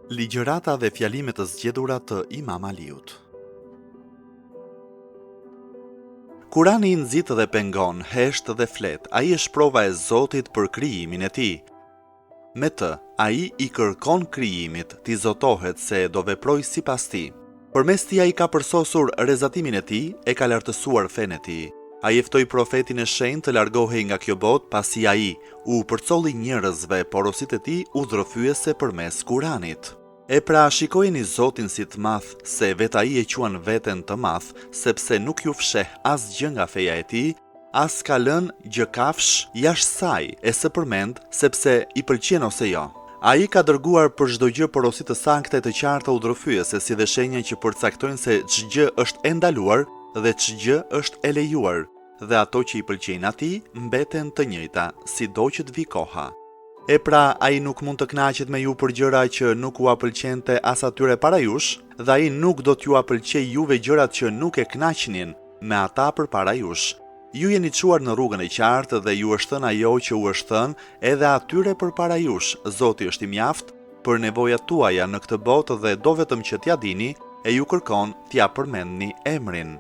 Ligjërata dhe fjalime të zgjedhura të Imam Aliut. Kurani nxit dhe pengon, hesht dhe flet. Ai është prova e Zotit për krijimin e tij. Me të, ai i kërkon krijimit t'i zotohet se do veprojë sipas tij. Përmes tij ai ka përsosur rrezatimin e tij e ka lartësuar fenë e tij. Ai e ftoi profetin e shenjtë të largohej nga kjo botë pasi ai u përcolli njerëzve porositë e tij udhërrëfyese përmes Kuranit. E pra, shikojeni Zotin si të madh, se vetë ai e quan veten të madh, sepse nuk ju fsheh asgjë nga feja e tij, as ka lënë gjë kafshë jashtë saj e s'e përmend sepse i pëlqen ose jo. Ai ka dërguar për çdo gjë porosi të sakta e të qarta udhërrëfyese si dhe shenja që përcaktojnë se ç'gjë është e ndaluar dhe ç'gjë është e lejuar dhe ato që i pëlqejnë atij mbeten të njëjta sido që të vijë koha. E pra, ai nuk mund të kënaqet me ju për gjëra që nuk ua pëlqente as atyre para jush dhe ai nuk do t'jua pëlqejë juve gjërat që nuk e kënaqnin me ata përpara jush. Ju jeni çuar në rrugën e qartë dhe ju është thënë ajo që u është thënë edhe atyre përpara jush, Zoti është i mjaftë për nevojat tuaja në këtë botë dhe do vetëm që t'ia dini e ju kërkon t'ia përmendni emrin.